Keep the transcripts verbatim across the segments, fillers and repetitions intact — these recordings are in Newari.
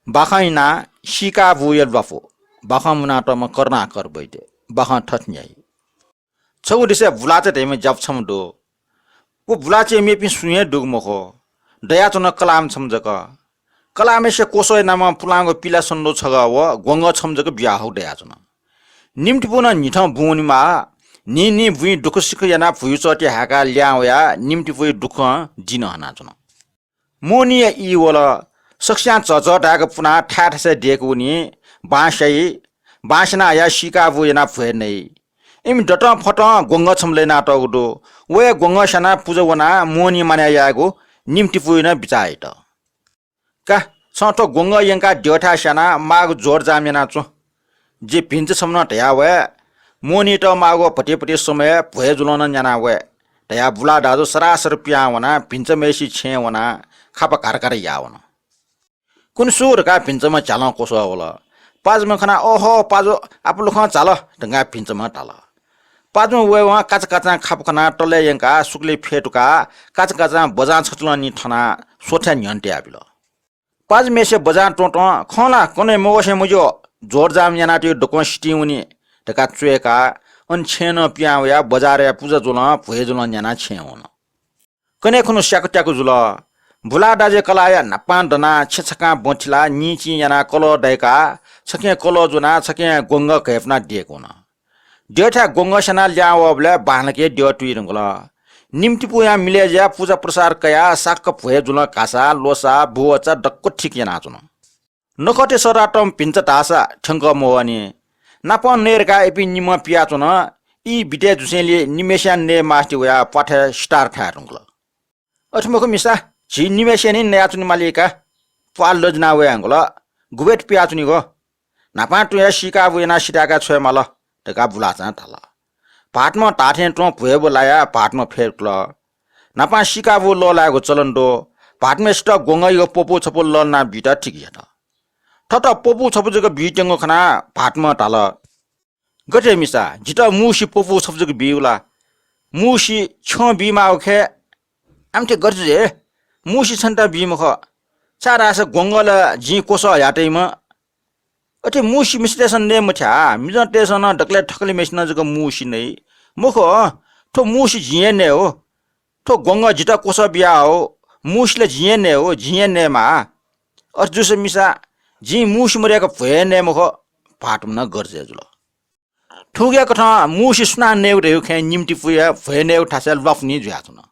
बाखं इनाः सीका बूया ल्वापु। बाखं मुनातःम्ह करुणाकर वैद्य। बाखं थथे न्ह्याइ। छगू देशय् बुलाचा धइम्ह ज्यापु छम्ह दु। व बुलाचाय् मेपिं सुं हे दुगु मखु। दयाच्वन कलाम छम्ह जक। कलामय्‌से क्वसः यानाम्ह पुलांगु पिला सन्दो छगः व ग्वंगः छम्ह जक बियाहःगु दयाच्वन। निम्तिपुं नं न्हिथं बुँ वनेमाः। न्हिं न्हिं बुँइ दुःखसुख यानाः भुइचःति हाय्‌काः ल्याहां वयाः निम्तिपुया दुःखं दिं हनाच्वन। मोहनीया ई वल। सकसियां झःझः धायेक पुनाः थाय् थासय् दय्‌के वनी। बांस्याइ। बांस्याना हयाः सीका बू यानाः भ्वय् नइ। इमि दतं फतं ग्वंगः छम्ह लय्‌नातःगु दु। व हे ग्वंगः स्यानाः पुजा वनाः मोहनी मानय् यायेगु निम्तिपुया नं बिचाः यात। का, छं थ्व ग्वंगः यंकाः द्यःथाय् स्यानाः माःगु जोडजाम यानाच्वँ। जि भिन्चा छम्हं नं धया वये, मोहनीत माःगु भतिभति समयय् भ्वय् जुलं नं न्याना वये धयाः बुलाः दाजु सरासर पिहां वनाः भिन्चाम्हय्‌सिया छेँय् वनाः खापा घारघार याः वन। कुने सु धकाः भिन्चाम्ह झ्यालं क्वसः वल। पाजुम्ह खनाः, "ओहो पाजु, आपालुखं झाल" धकाः भिन्चाम्हं धाल। पाजुम्ह वयेवं काचाकाचां खापा खनाः तलय् यंकाः सुकुली फ्यतुकाः काचाकाचां बजां छचुलं निं थनाः स्वथाय् न्ह्यःने तयाबिल। पाजुम्हय्‌सिया बजां त्वँतं, "खं ला, कन्हय् मवसें मज्यू, जोडजाम यानातयागु दक्वं सितिं वनी" धकाः च्वय्‌काः अन छेँनं पिहां वयाः बजारया पुजा जुलं भ्वय् जुलं न्यानाः छेँय् वन। कन्हय् खुन्हु स्याकुत्याकु जुल। बुलाः दाजुया कलाःया न्हापां दनाः छेँ छकां बँ थिलाः निंचिं यानाः कलः दय्‌काः छखें कलः ज्वनाः छखें ग्वंगः घय्‌पुनाः दय्‌के वन। द्यःथाय् ग्वंगः स्यानाः ल्याहां वःबलय् बांलाक हे द्यः तुइ धुंकल। निम्तिपुयां मिलय् जुयाः पुजा प्रसाद कयाः साक्क भ्वय् जुलं घासा, ल्वसा, भुवचा दक्व ठीक यानाच्वन। नखःतय् सःतातःम्ह भिन्चा धाःसा थ्यंकः मवःनि। नापं नये धकाः इपिं निम्हं पियाच्वन। ई बितय् जुसेंलि निम्हय्‌सियां नये मास्ति वयाः प्वाथय् सितार थाये धुंकल। अथे मखु मिसा, झी निम्हय्‌सियां नं नयाच्वने माली का। प्वाः लजिना वये धुंकल। गुबलें पियाच्वनीगु? न्हापां तुं हे सीका बू यानाः सिताय्‌का छ्वये माल धकाः बुलाचां धाल। भाःतम्हं धाःथें तुं भ्वय् बू लायाः भाःतम्ह फ्यतुकल। न्हापां सीका बू लःल्हायेगु चलन दु। भाःतम्हय्‌सित ग्वंगःयागु प्वपु छपु लःल्हाना बीत ठीक यात। थःत प्वपु छपु जक बीत्यंगु खनाः भाःतम्हं धाल, "गथे मिसा, जितः मुसी प्वपु छपु जक बीगु ला? मुसी छ्यं बीमाःगु खय्। आमथे गथे जुइ? मुसी छन्त बी मखु, छाय्‌धाःसा ग्वंगः ला जिं क्वसः हयातइम्ह। अथे मुसी मिसातय्‌सं नये मथ्याः, मिजंतय्‌सं नं दकलय् थकालिम्हय्‌सिनं जक मुसी नइ। मखु, थ्व मुसी जिं हे नये हो। थ्व ग्वंगः जितः क्वसः बियाहःगु, मुसी ला जिं हे नये हो, जिं हे नयेमाः। अथे जूसा मिसा, जिं मुसी मदय्‌क भ्वय् नये मखु।" भाःतम्ह नं गर्जय् जुल। थुकिया कथं मुसी सुनां नयेगु धयागु खँय् निम्तिपुया भ्वय् नयेगु थासय् ल्वापु निं जुयाच्वन।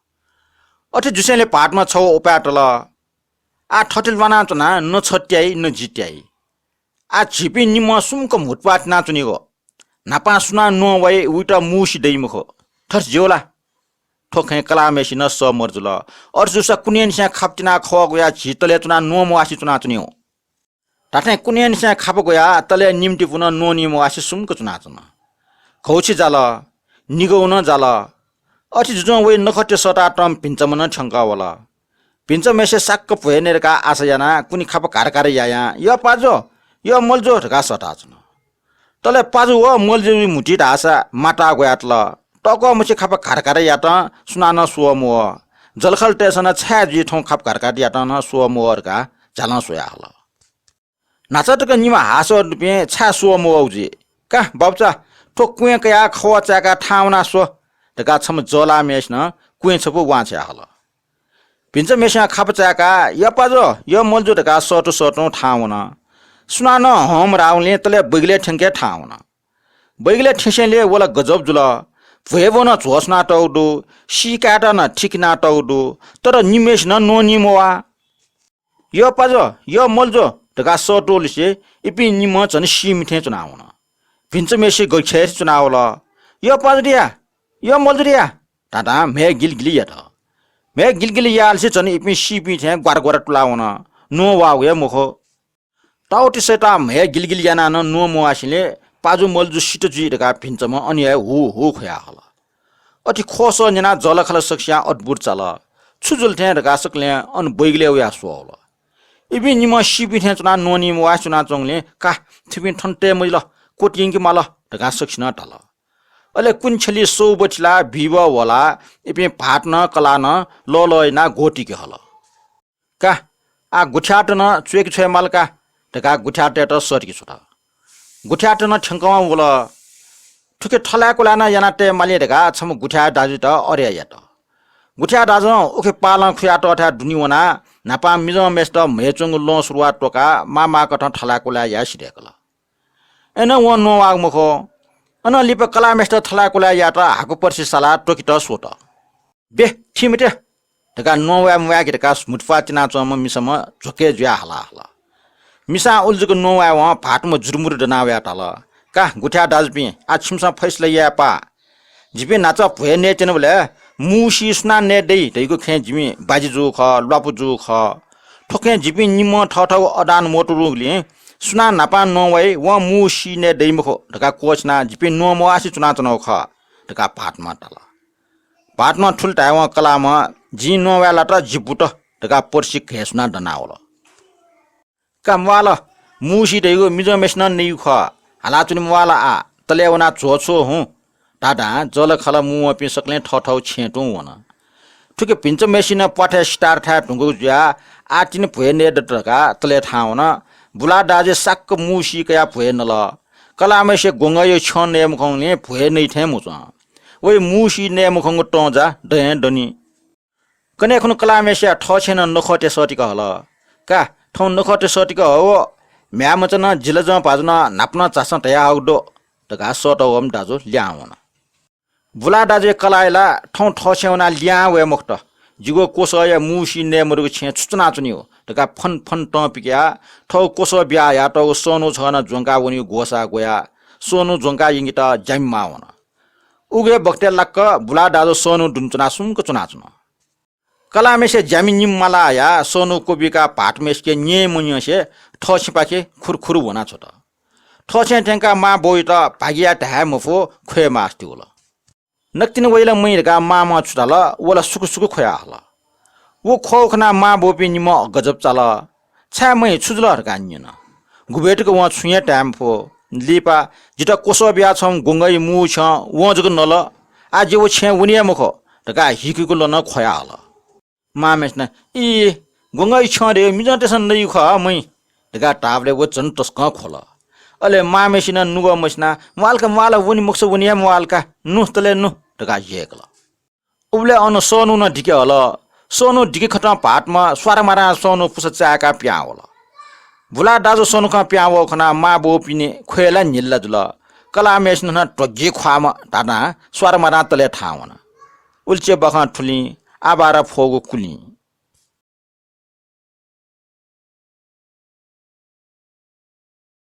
अथे जुसेंलि भाःतम्हं छगू उपाय तल। आः थथे ल्वानाच्वनाः न छ त्याइ, न जि त्याइ। आः झीपिं निम्हं सुम्क म्हुतुप्वाः तिनाच्वनीगु। न्हापां सुनां न्वं वइ, वइत मुसी दइ मखु। थथे ज्यू ला? थ्व खँय् कलाःम्हय्‌सिनं सः मदु जुल। अथे जूसा कुन्हय्‌निसें खापा तिनाः खवः ग्वयाः झी तलय् च्वनाः न्वं म्वाःसे च्वनाच्वनीगु। धात्थें कुन्हय्‌निसें खापा ग्वयाः तलय् निम्तिपुं न्वं नी म्वाःसे सुम्क च्वनाच्वन। घौछि जाल, निगौ नं जाल। अथे जुजुं वइ नखःतय् सःतातःम्ह भिन्चाम्ह नं थ्यंकः वल। भिन्चाम्हय्‌सित साक्क भ्वय् नये धकाः आशा यानाः कुने खापा घारघार यायां, "यः पाजु, यः मलजु" धकाः सःताच्वन। तले पाजु व मलजुया म्हुतुइ धाःसा माताः ग्वयातल। तःकः मछि खापा घारघार यातं सुनानं स्वः मवः। जःलाखःलातय्‌सं नं छाय् जुइ थौं खापा घारघार यातं नं स्वः मवः धकाः झ्यालं स्वयाहल। न्हाचः तक निम्ह हाःसः दुपिं छाय् स्वः मवःगु जुइ? का बापुचा, थ्व क्वँय् कयाः खवः चाय्‌काः थाहां वनाः स्व धकाः छम्ह जःलाःम्हय्‌सिनं क्वँय् छपु वां छ्वयाहल। भिन्चाम्हय्‌सिनं खापा चाय्‌काः, "यः पाजु, यः मलजु" धकाः सःतू सःतुं थाहां वन। सुनानं हं मधाःगुलिं तले बैगलय् थ्यंके थाहां वन। बैगलय् थ्यंसेंलि व ला गजब जुल। भ्वय् ब्वं नं झ्वः सुनातःगु दु, सीकायेत नं ठीक यानातःगु दु, तर निम्हय्‌सिनं न्वं नी म्वाः। "यः पाजु, यः मलजु" धकाः सःतूलिसे इपिं निम्हं झन सीमि थें च्वनावन। भिन्चाम्हय्‌सि गःछि च्वनावल। "यः पाजु धया, यः मलजु धया" धाधां म्हय् गिलिगिलि यात। म्हय् गिलिगिलि याःलिसे झन इपिं सीपिं थें ग्वारा ग्वारा तुलावन। न्वं वाःगु हे मखु। ताःतिसय्‌त म्हय् गिलिगिलि यानाः नं न्वं म्वाःसेंलि पाजु मलजु सित जुइ धकाः भिन्चाम्हं अन हे हु हु ख्वयाहल। अथे ख्वःसः न्यनाः जःलाखःला सकसियां अद्भुत चाल। छु जुल थें धकाः सकलें अन बैगलय् वयाः स्वः वल। इपिं निम्हं सीपिं थें च्वनाः न्वं नी म्वाःसे च्वनाच्वंगुलिं, "का, थुपिं थन तये मजिल, क्वतिंके माल" धकाः सकसिनं धाल। अले कुने छ्यलिइ सौब थिलाः बिबः ह्वलाः इपिं भाःत नं कलाः नं लःलः यानाः ग्वतिके हल। "का, आः गुथियात नं च्वय्‌के छ्वये माल का, धकाः गुथ्याःतय्‌त सःतिके छ्वत। गुथ्याःत नं थ्यंकं वल। थुके थलाय् कुलाय् नं याना तये माली धकाः छम्ह गुथ्याः दाजुयात अड्या यात। गुथ्याः दाजुं उखे पालं खुयातःथाय् दुने वनाः न्हापां मिजंम्हेसित म्हय् च्वंगु लं सुरुवाः त्वकाः माःमाःकथं थलाय् कुलाय् याये सिधय्‌कल। अय्‌नं वं नवाःगु मखु। अनं लिपा कलाःम्हेसित थलाय् कुलाय् यायेत हाकुपरसि सालाः त्वकेत स्वत। बे, थी मते धकाः नवाये म्वायेके धकाः म्हुतुप्वाः तिनाच्वंम्ह मिसाम्ह झ्वकय् जुयाः हाला हल। मिसां उलि जक नवायेवं भाःतम्ह जुरुमुरु दनावयाः धाल, का गुथ्याः दाजुपिं, आः छिमिसं फैसला याये पाः। जिपिं न्हाचः भ्वय् नये त्यनाबलय् मुसी सुनां नये दइ धइगु खँय् जिमि बाजी जूगु खः, ल्वापु जूगु खः। थ्व खँय् जिपिं निम्हं थःथःगु अवदान मदुगुलिं सुनां न्हापां नवाइ वं मुसी नये दइ मखु धकाः क्वःछिनाः जिपिं नमवासे च्वनाच्वनागु खः धकाः भाःतम्हं धाल। भाःतम्हं थुलि धायेवं कलाःम्हं जिं नवाये लात, जि बुत धकाः परसि घय्‌सुनाः दनावल। का म्वाल, मुसी धइगु मिजंम्हेसिनं नइगु खः। हालाच्वने म्वाल आः, तलय् वनाः झ्वः छ्व हुँ। धाधां जःलाखःला मू वंपिं सकलें थःथःगु छेँय् तुं वन। थुके भिन्चाम्हेसिनं प्वाथय् सितारथाय् धुंकूगु जुयाः आः तिनि भ्वय् नये दत धकाः तलय् थाहां वन। बुलाः दाजुया साक्क मुसी कयाः भ्वय् नल। कलाःम्हेसिया ग्वंगःया छ्यं नये मखंगुलिं भ्वय् नइ थें मच्वं। वइ मुसी नये मखंगु तं जा दँय् दनि। कन्हय् खुन्हु कलाःम्हेसिया थःछेँय् नं नखःतय् सःतिक हल। का, थौं नखःतय् सःतिक हव, म्ह्याय्‌मचा नं जिलाजं भाजु नं न्हापा नं झासँ धयाहःगु दु धकाः सःतःम्ह दाजु लिहां वन। बुलाः दाजुया कलाःया ला थौं थःछेँय् वनाः लिहां वये मखुत। जिगु क्वसःया मुसी नये मदुगु छेँय् छु च्वनाच्वनीगु धकाः फन फन तं पिकयाः थःगु क्वसः बियाहयातःगु सःन्हु छगः नं ज्वंकाः वनीगु ग्वसाः ग्वयाः सःन्हु ज्वंकाः यंकेत ज्यामि माः वन। उगु हे बखतय् लाक्क बुलाः दाजु सःन्हु दुने च्वनाः सुम्क च्वनाच्वन। कलाःम्हेसिया ज्यामि निम्ह मालाः हयाः सःन्हु क्वबिकाः भाःतम्हेसिके न्यँ मन्यंसे थःछेँपाखे खुरुखुरु वनाछ्वत। थःछेँय् थ्यंकाः मां बौयात भागिया धाये मफु, ख्वये मास्ति वल। नकतिनि वइ ला मइ धकाः मांम्हं छु धाल, व ला सुकु सुकु ख्वया हल। व ख्वःगु खनाः मां बौपिं निम्हं गजब चाल। छाय् मइ, छु जुल धकाः न्यन। गुबलय् तक वं छुं हे धाये मफु। लिपा, जितः क्वसः बियाछ्वंम्ह ग्वंगःया मू छ्यं वं जक नल। आः जि व छेँय् वने हे मखु धकाः हिकुहिकु लनं ख्वया हल। मांम्हेसिनं, ई, ग्वंगःया छ्यं धइगु मिजंतय्‌सं नइगु खः मइ धकाः धाःबलय् व झन तसकं ख्वल। अले मांम्हेसिनं नुगः मसिनाः, म्वाल का म्वाल, वने मखुसा वने हे म्वाल का, नु तले नु धकाः यय्‌कल। उबलय् अन सःन्हु नं दिके हल। सःन्हु दिके खतं भाःतम्हं स्वारमारां सःन्हु पुसा चाय्‌काः पिहां वल। बुलाः दाजु सःन्हु खं पिहां वःगु खनाः मां बौपिनि ख्वय् ला न्हिला जुल। कलाःम्हेसिनं नं ध्वगि ख्वाःम्ह धाधां स्वारमारां तलय् थाहां वन। उलिचे बाखं थुलिं, आबारा फ्वःगु कुलिं।